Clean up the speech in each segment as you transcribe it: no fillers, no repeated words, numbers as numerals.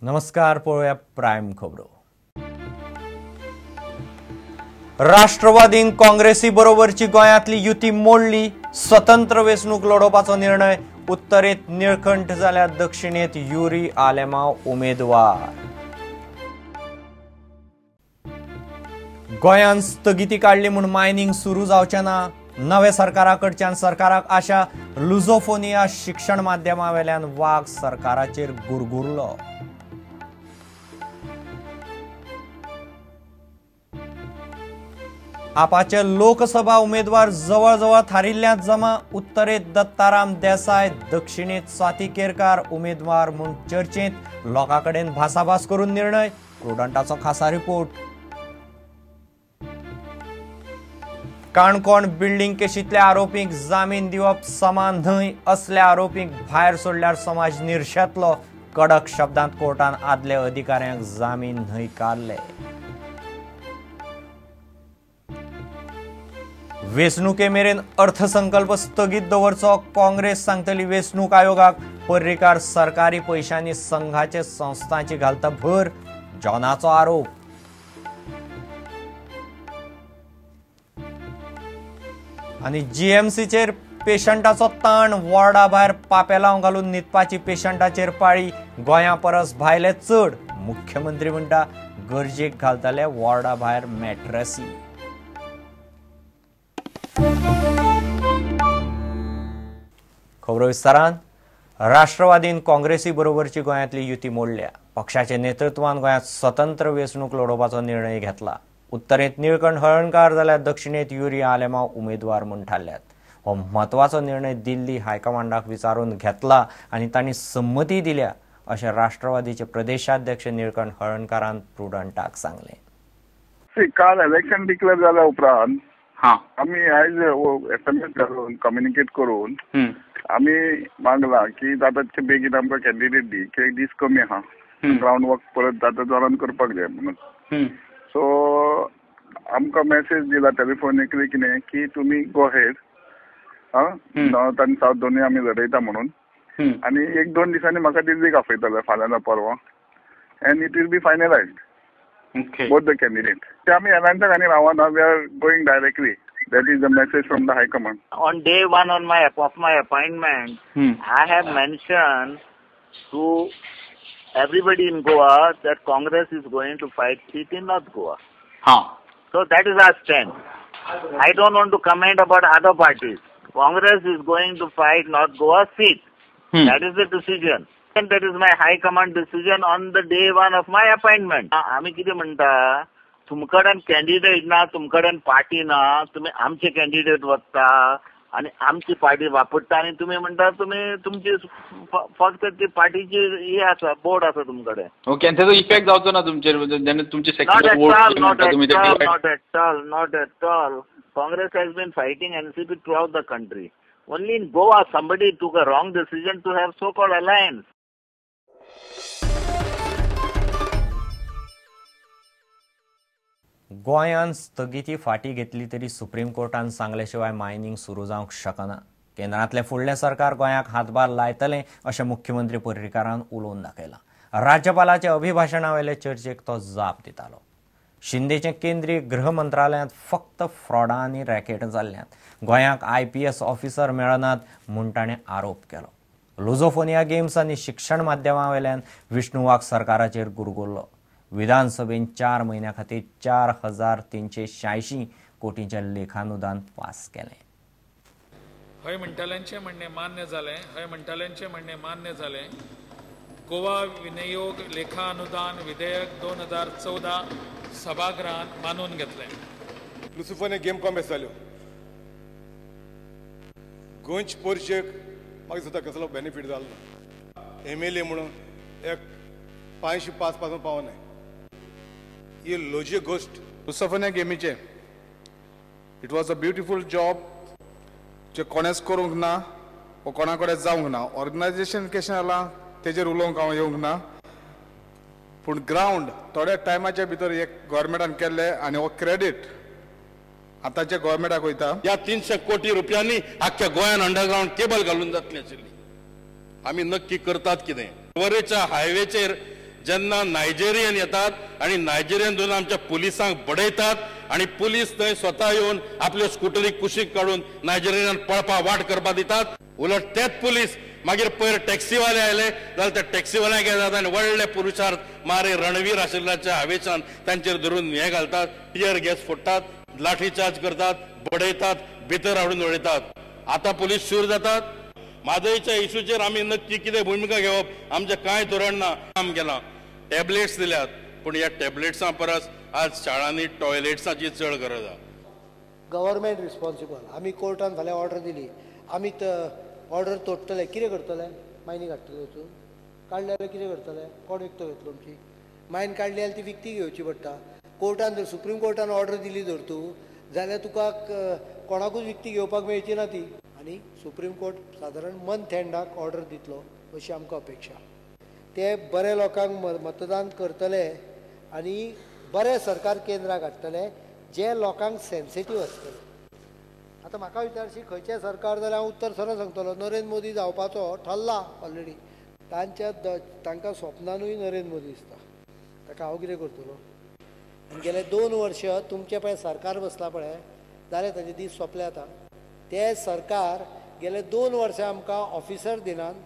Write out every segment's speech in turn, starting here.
नमस्कार, पळोवया प्रायम खबरो. राष्ट्रवादीन काँग्रेसी बरोबरची गोंयांतली युती मोडली. स्वतंत्र वेंचणूक लढोवपाचो निर्णय. उत्तरेंत निळकंठ जाल्यार दक्षिणेंत युरी आलेमाव उमेदवार. गोंयांत स्थगिती काडली म्हूण मायनिंग सुरू जावचें ना. नव्या सरकारा कडच्यान सरकाराक आशा. लुझोफोनिया शिक्षण माध्यमा वेल्यान वाग सरकाराचेर गुरगुरलो. आपाचे लोकसभा उमेदवार जवळजवळ थारिल्ल्यात जमा. उत्तरेंत दत्ताराम देसाय, दक्षिणेंत स्वाती केरकार उमेदवार म्हूण चर्चेंत. लोकां कडेन भासाभास करून निर्णय. प्रुडंटाचो खासा रिपोर्ट. काणकोण बिल्डिंग केशींतल्या आरोपींक जामीन दिवप समा न्हय. असल्या आरोपींक भायर सोडल्यार समाज निर्शेतलो. कडक शब्दांत कोर्टान आदल्या अधिकाऱ्यांक जामीन न्हयकारले. वेंचणुके मेरेन अर्थसंकल्प स्थगीत दवरचो. काँग्रेस सांगतली वेंचणूक आयोगाक. पर्रीकार सरकारी पयशांनी संघाचे संस्थांची घालता भर. जॉनाचो आरोप. आनी जीएमसीचेर पेशंटाचो ताण. वॉर्डा भायर पापेलांव घालून न्हिदपाची पेशंटाचेर पाळी. गोंया परस भायले चड. मुख्यमंत्री म्हणटा गरजेक घालतले वॉर्डा भायर मॅट्रसी. खबरो विस्तारान. राष्ट्रवादीन काँग्रेसी बरोबरची गोंयांतली युती मोडल्या. पक्षाचे नेतृत्वान गोंयांत स्वतंत्र वेंचणूक लढोवपाचो निर्णय घेतला. उत्तरेंत निळकंठ हळर्णकार जाल्यार दक्षिणेंत युरी आलेमाव उमेदवार म्हूण थारल्यात. हो म्हत्वाचो निर्णय दिल्ली हायकमांडाक विचारून घेतला आनी तांणी संमती दिल्या अशें राष्ट्रवादीचे प्रदेशाध्यक्ष निळकंठ हळर्णकारान प्रुडंटाक सांगलें. काल इलेक्शन डिक्लेअर जाल्या उपरांत आमी आयज एसएमएस घालून कम्युनिकेट करून आमी मागला की जाता तितके बेगीन आमकां कॅन्डिडेट दी, कित्याक दीस कमी आहा, ग्रावंड वर्क परत जाता जोरान करपाक जाय म्हणून. सो आमकां मॅसेज दिला टेलिफोनिकली कितें की तुमी गो हेड, नॉर्थ आनी सावथ दोनूय आमी लढयता म्हणून. आनी एक दोन दिसांनी म्हाका दिल्लीक आपयतले फाल्यां ना परवां, and it will be finalised both the candidate. ते आमी एलायन्साक आनी रावना, we are going directly. That is the message from the high command. On day one on my of my appointment, I have mentioned to everybody in Goa that Congress is going to fight seat in North Goa. So that is our stand. I don't want to comment about other parties. Congress is going to fight North Goa seat. That is the decision. And that is my high command decision on the day one of my appointment. आमी कितें म्हणटा, तुमकडेन candidate ना, तुमकडेन party ना, तुमी आमचे candidate वता आनी आमची पार्टी वापरता आनी तुमी म्हणटा तुमी तुमची फक्त ती पार्टीची हे आसा, बोर्ड आसा तुमकडे. ओके, आनी तेजो इफेक्ट जावचो ना तुमचेर जेन्ना तुमचे not at all, not at all. Congress has been fighting NCP throughout the country. Only in Goa somebody took a wrong decision to have so called alliance. गोंयांत स्थगिती फाटी घेतली तरी सुप्रीम कोर्टान सांगले शिवाय मायनिंग सुरू जावंक शकना. केंद्रांतलें फुडलें सरकार गोंयाक हातभार लायतलें अशें मुख्यमंत्री पर्रीकारान उलोवन दाखयलां. राज्यपालाच्या अभिभाशणावेले चर्चेक तो जाप दितालो. शिंदेचें केंद्रीय गृह मंत्रालयांत फक्त फ्रॉडां आनी रॅकेट जाल्ल्यान गोंयाक IPS officer मेळनात म्हूण ताणें आरोप केलो. लुझोफोनिया गेम्स आनी शिक्षण माध्यमा वेल्यान विष्णू वाघ सरकाराचेर गुरगुरलो. विधानसभेन 4 म्हयन्यां खातीर 4386 कोटींचें लेखानुदान पास केलें. हय म्हणटाल्यांचें म्हणणें मान्य जालें, हय म्हणटाल्यांचें म्हणणें मान्य जालें. गोवा विनियोग लेखा अनुदान विधेयक 2014 सभागृहान मानून घेतलें. लुसोफोनिया गेम कॉम्प्लेक्स जाल्यो, गोंयचे पोरशेक म्हाका दिसता कसलो बेनिफीट जालो ना. MLA म्हणून एक 505 पासून पावना. ही लॉजीक गोश्ट. लुसोफोनिया गेमीचे it was a beautiful job जे कोणेच करूंक ना वो कोणा कडेन जावंक ना. ऑर्गनायजेशन कशें जालां तेजेर उलोवंक हांव येवंक ना, पूण ग्रावंड थोड्या टायमाच्या भितर एक गव्हर्मेंटान केल्लें आनी हो क्रेडीट आतांच्या गव्हर्मेंटाक वयता. ह्या 300 कोटी रुपयांनी आख्ख्या गोंयान अंडरग्रावंड केबल घालून जातली आशिल्ली. आमी नक्की करतात कितें? वरेच्या हायवेचेर जेन्ना नायजेरियन येतात आनी नायजेरियन दोन आमच्या पुलिसांक बडयतात आनी पुलीस थंय स्वता येवन आपल्यो स्कुटरी कुशीक काडून नायजेरियन पळपा वाट करपा दितात. उलट तेच पुलीस मागीर पयर टॅक्सीवाले आयले जाल्यार त्या टॅक्सीवाल्यांक येतात आनी व्हडले पुरुषार्थ मारे रणवीर आशिल्ल्याच्या आवेशान तांचेर धरून हे घालतात, टियर गॅस फोडटात, लाठी चार्ज करतात, बडयतात, भितर हाडून उडयतात. आतां पुलीस शूर जातात. म्हादयच्या इशूचेर आमी नक्की कितें भुमिका घेवप आमचें कांय धोरण ना. काम केलां, टॅबलेट्स दिल्यात, पूण ह्या टॅबलेट्सां परस आज शाळांनी टॉयलेट्सांची चड गरज आसा. Government responsible. आमी कोर्टान फाल्यां ऑर्डर दिली, आमी ऑर्डर तोडटले, कितें करतले? मायनी काडटले वचून, काडले जाल्यार कितें करतले? कोण विकतो घेतलो आमची मायन काडली जाल्यार ती विकती घेवची पडटा. कोर्टान जर सुप्रीम कोर्टान ऑर्डर दिली जर तूं जाल्यार तुका कोणाकूच विकती घेवपाक मेळची ना ती. आनी सुप्रीम कोर्ट सादारण मंथ एंडाक ऑर्डर दितलो अशी आमकां अपेक्षा. ते बरे लोकांक मतदान करतले आनी बरें सरकार केंद्राक हाडटले जे लोकांक सेन्सिटीव आसतले. आतां म्हाका विचारशी खंयचें सरकार जाल्यार हांव उत्तर सरळ सांगतलो, नरेंद्र मोदी जावपाचो ठरला ऑलरेडी. तांच्या तांकां स्वप्नानूय नरेंद्र मोदी दिसता. ताका हांव कितें करतलो? गेले 2 वर्ष तुमचें पळय सरकार बसलां पळय, जालें ताजे दीस सोंपले आतां. ते सरकार गेले 2 वर्सां आमकां ऑफिसर दिनान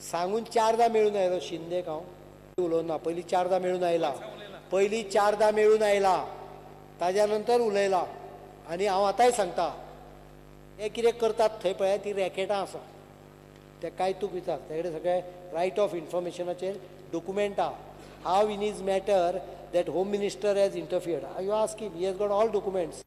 सांगून 4दा मेळून आयलो शिंदेक. हांव उलोवना ना, पयलीं 4दा मेळून आयला, पयलीं 4दा मेळून आयला, ताज्या नंतर उलयला. आनी हांव आतांय सांगता, ते कितें करतात थंय पळय ती रॅकेटां आसा. ते काय तूं विचार, ते कडेन सगळे रायट ऑफ इन्फॉर्मेशनाचेर डॉक्युमेंट आहा. How in is matter that home minister has interfered, you ask him, he has got all documents.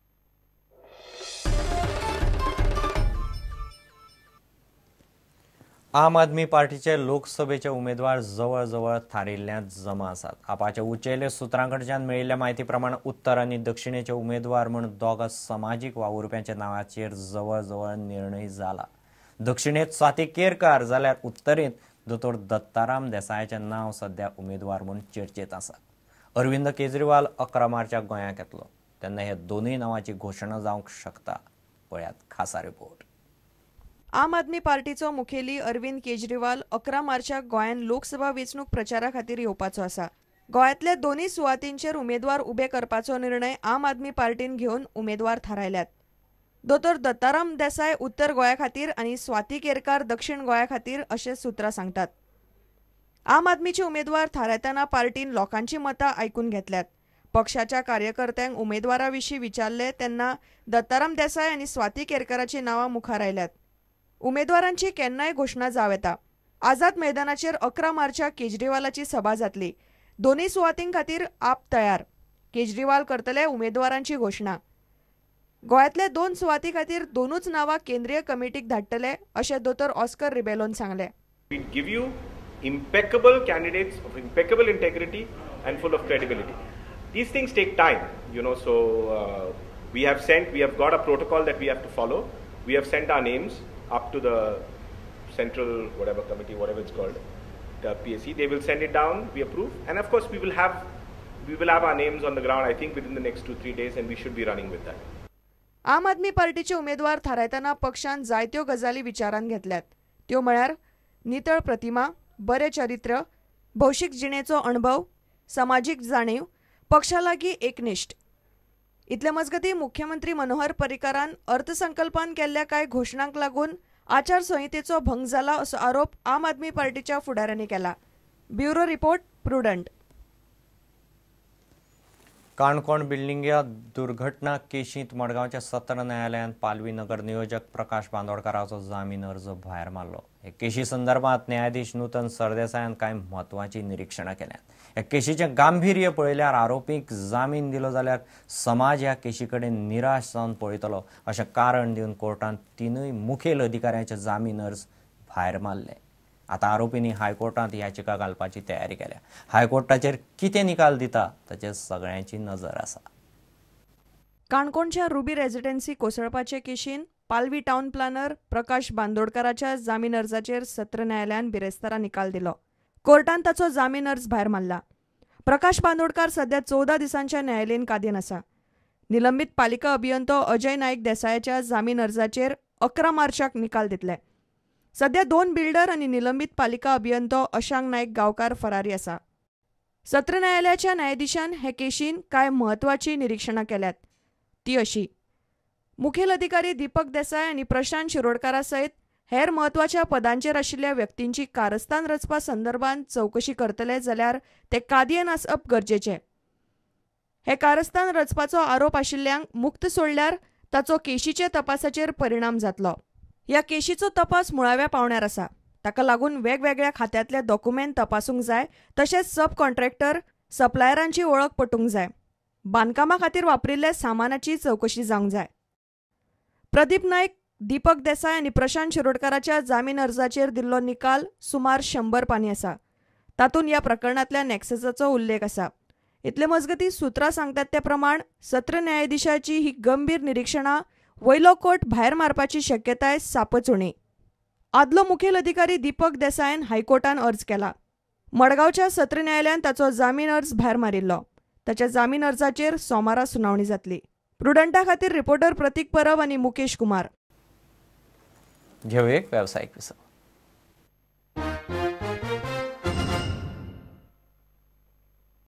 Aam Aadmi पार्टीचे लोकसभेचे उमेदवार जवळजवळ थारिल्ल्यांत जमा आसात. आपाच्या उचेले सुत्रां कडच्यान मेळिल्ल्या म्हायती प्रमाण उत्तर आनी दक्षिणेचे उमेदवार म्हूण दोगा समाजीक वावुरप्यांच्या नांवाचेर जवळजवळ निर्णय जाला. दक्षिणेत स्वाती केरकार जाल्यार उत्तरेंत दोतोर दत्ताराम देसायाचें नांव सध्या उमेदवार म्हूण चर्चेत आसा. अरविंद केजरीवाल 11 मार्चाक गोंयांत येतलो तेन्ना हे दोनूय नांवाची घोशणा जावंक शकता. पळयात खासा रिपोर्ट. आम आदमी पार्टीचो मुखेली अरविंद केजरीवाल 11 मार्चाक गोंयांत लोकसभा वेंचणूक प्रचारा खातीर येवपाचो आसा. गोंयांतल्या दोनूय सुवातींचेर उमेदवार उबे करपाचो निर्णय आम आदमी पार्टीन घेवन उमेदवार थारायल्यात. दोतोर दत्ताराम देसाय उत्तर गोंया खातीर आनी स्वाती केरकार दक्षिण गोंया खातीर अशें सुत्रां सांगतात. आम आदमीचे उमेदवार थारायतना पार्टीन लोकांची मतां आयकून घेतल्यात. पक्षाच्या कार्यकर्त्यांक उमेदवारा विशीं विचारले तेन्ना दत्ताराम देसाय आनी स्वाती केरकाराची नांवां मुखार आयल्यात. उमेदवारांची केन्नाय घोशणा जावं येता. आझाद मैदानाचेर 11 मार्चाक केजरीवालाची सभा जातली. दोनूय सुवातीं खातीर आप तयार. केजरीवाल करतले उमेदवारांची घोशणा. गोंयांतल्या 2 सुवाती खातीर दोनूच नांवां केंद्रीय कमिटीक धाडटले अशें दोतोर ऑस्कर रिबेलोन सांगलें. We give you impeccable candidates of impeccable integrity and full of credibility. These things take time, you know, so we have got a protocol that we have to follow. We have sent our names up to the central whatever committee, whatever it's called, the PAC. They will send it down, we approve, and of course we will have our names on the ground, I think, within the next 2-3 days, and we should be running with that. आम आदमी पार्टीचे उमेदवार थारायतना पक्षान जायत्यो गजाली विचारांत घेतल्यात. त्यो म्हळ्यार नितळ प्रतिमा, बरें चरित्र, भौशीक जिणेचो अणभव, समाजीक जाणीव, पक्षा लागीं एकनिश्ठ. इतले मजगतीं मुख्यमंत्री मनोहर पर्रीकारान अर्थसंकल्पान केल्ल्या कांय घोशणांक लागून आचारसंहितेचो भंग जाला असो आरोप आम आदमी पार्टीच्या फुडाऱ्यांनी केला. Bureau report, Prudent. Canacona बिल्डिंग्या दुर्घटना केशींत मडगांवच्या सत्र न्यायालयान पालवी नगर नियोजक प्रकाश बांदोडकाराचो जामीन अर्ज भायर मारलो. हे केशी संदर्भात न्यायाधीश नूतन सरदेसायान कांय म्हत्वाचीं निरिक्षणां केल्यांत. ह्या केशीचें गांभीर्य पळयल्यार आरोपीक जामीन दिलो जाल्यार समाज ह्या केशी कडेन निराश जावन पळयतलो अशें कारण दिवन कोर्टान 3 मुखेल अधिकाऱ्यांचे जामीन अर्ज भायर मारले. आतां आरोपींनी हायकोर्टांत याचिका घालपाची तयारी केल्या. हायकोर्टाचेर कितें निकाल दिता ताचेर सगळ्यांची नजर आसा. काणकोणच्या रुबी रेजिडेन्सी कोसळपाचे केशीन पालवी टावन प्लानर प्रकाश बांदोडकाराच्या जामीन अर्जाचेर सत्र न्यायालयान बिरेस्तारा निकाल दिलो. कोर्टान ताचो जामीन अर्ज भायर मारला. प्रकाश बांदोडकार सध्या 14 दिसांच्या न्यायालयीन कादयेन आसा. निलंबीत पालिका अभियंतो अजय नायक देसायाच्या जामीन अर्जाचेर 11 मार्चाक निकाल दितले. सध्या 2 बिल्डर आनी निलंबीत पालिका अभियंतो अशांक नायक गांवकार फरारी आसा. सत्र न्यायालयाच्या न्यायाधीशान हे केशीन कांय म्हत्वाचीं निरिक्षणां केल्यात ती अशी: मुखेल अधिकारी दीपक देसाय आनी प्रशांत शिरोडकारा सयत हेर म्हत्वाच्या पदांचेर आशिल्ल्या व्यक्तींची कारस्थान रचपा संदर्भात चवकशी करतले जाल्यार ते कादयेन आसप गरजेचें. हे कारस्थान रचपाचो आरोप आशिल्ल्यांक मुक्त सोडल्यार ताचो केशीच्या तपासाचेर परिणाम जातलो. ह्या केशीचो तपास मुळाव्या पावंड्यार आसा. ताका लागून वेगवेगळ्या खात्यांतले डॉक्युमेंट तपासूंक जाय, तशेंच सब कॉन्ट्रॅक्टर सप्लायरांची वळख पटूंक जाय. बांदकामा खातीर वापरिल्ल्या सामानाची चवकशी जावंक जाय. प्रदीप नायक, दीपक देसाय आनी प्रशांत शिरोडकाराच्या जामीन अर्जाचेर दिल्लो निकाल सुमार 100 पानी आसा. तातूंत ह्या प्रकरणांतल्या नॅक्ससाचो उल्लेख आसा. इतले मजगतीं सुत्रां सांगतात ते प्रमाण सत्र न्यायाधीशाची ही गंभीर निरिक्षणां वयलो कोर्ट भायर मारपाची शक्यताय सापच उणी. आदलो मुखेल अधिकारी दीपक देसायन हायकोर्टान अर्ज केला. मडगांवच्या सत्र न्यायालयान ताचो जामीन अर्ज भायर मारिल्लो. ताच्या जामीन अर्जाचेर सोमारा सुनावणी जातली. प्रुडंटा खातीर रिपोर्टर प्रतीक परब आनी मुकेश कुमार. घेवया एक वेवसायीक विसव.